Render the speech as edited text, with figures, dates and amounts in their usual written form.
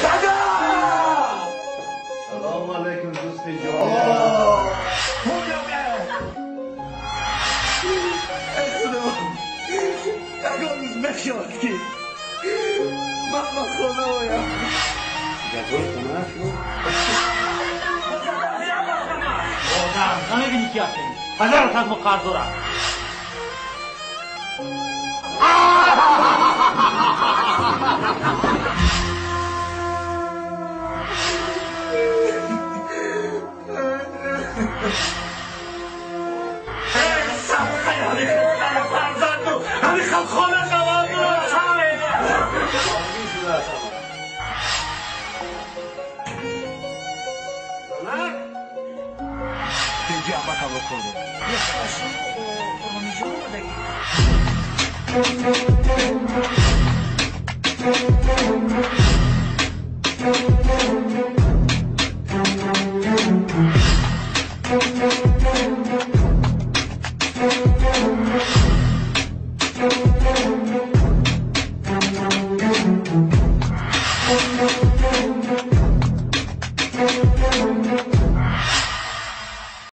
Дада! Салом алейкум, дӯсти ҷон. Ягон рӯз мешавад, ки ман ба хона оям. Ягон хона шуд? Одам, намебинӣ, ки ҳастем? Падарат аз мо қарз дорад. Ҳамин хона шавад. Тинҷи амакамро хӯрдем. Ромиҷон омадагӣ.